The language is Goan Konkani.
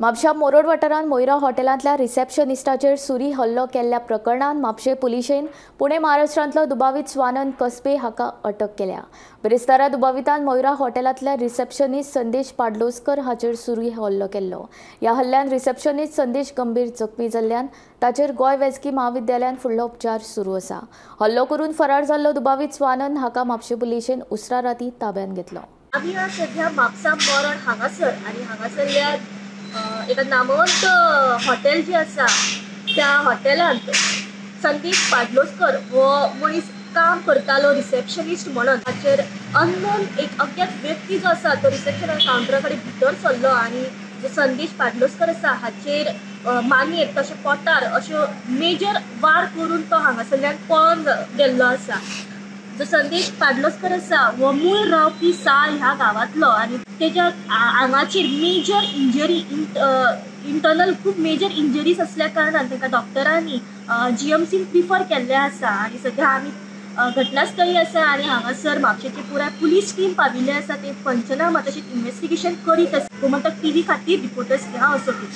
म्हापशा मोरोड वाठारांत मोयरा हॉटेलांतल्या रिसेप्शनिस्टाचेर सुरी हल्लो केल्ल्या प्रकरणांत म्हापशें पुलिशेन पुणे महाराष्ट्रांतलो दुबावीत स्वानंद कसबे हाका अटक केल्या. बिरेस्तारा दुबावितान मोयरा हॉटेलांतल्या रिसेप्शनिस्ट संदेश पाडलोस्कर हाचेर सुरी हल्लो केल्लो. ह्या हल्ल्यान रिसेप्शनिस्ट संदेश गंभीर जखमी जाल्ल्यान ताचेर गोंय वैजकी म्हाविद्यालयांत फुडलो उपचार सुरू आसा. हल्लो करून फरार जाल्लो दुबावीत स्वानंद हाका म्हापशें पुलिशेन उसरा राती ताब्यांत घेतलो. आमी आज सध्या म्हापसा मोरड हांगासर आनी हांगासरल्या एका नामवंत हॉटेल जे आसा त्या हॉटेलांत संदेश पाडलोस्कर हो मनीस काम करतालो रिसेप्शनिस्ट म्हणून. ताचेर अननोन एक अज्ञात व्यक्ती जो आसा तो रिसेप्शन कावंटरा कडेन भितर सरलो आनी जो संदेश पाडलोस्कर आसा हाचेर मानयेर तशें पोटार अश्यो मेजर वार करून तो हांगासरल्यान पळोन गेल्लो आसा. जो संदेश पाडलोस्कर आसा हो मूळ रावपी साळ ह्या गांवांतलो आनी तेज्या आंगाचेर मेजर इंजरी इंटरनल खूब मेजर इंजरीज असल्या कारणान तांकां डॉक्टरांनी जीएमसीन प्रिफर केल्लें आसा. आनी सध्या आमी घटनास्थळी आसा आनी हांगासर म्हापशेची पुराय पुलीस टीम पाविल्ली आसा. ते पंचनामा तशेंच इन्वेस्टिगेशन करीत आसा. गोमंतक टीव्ही खातीर रिपोर्टर स्नेहा असोटी.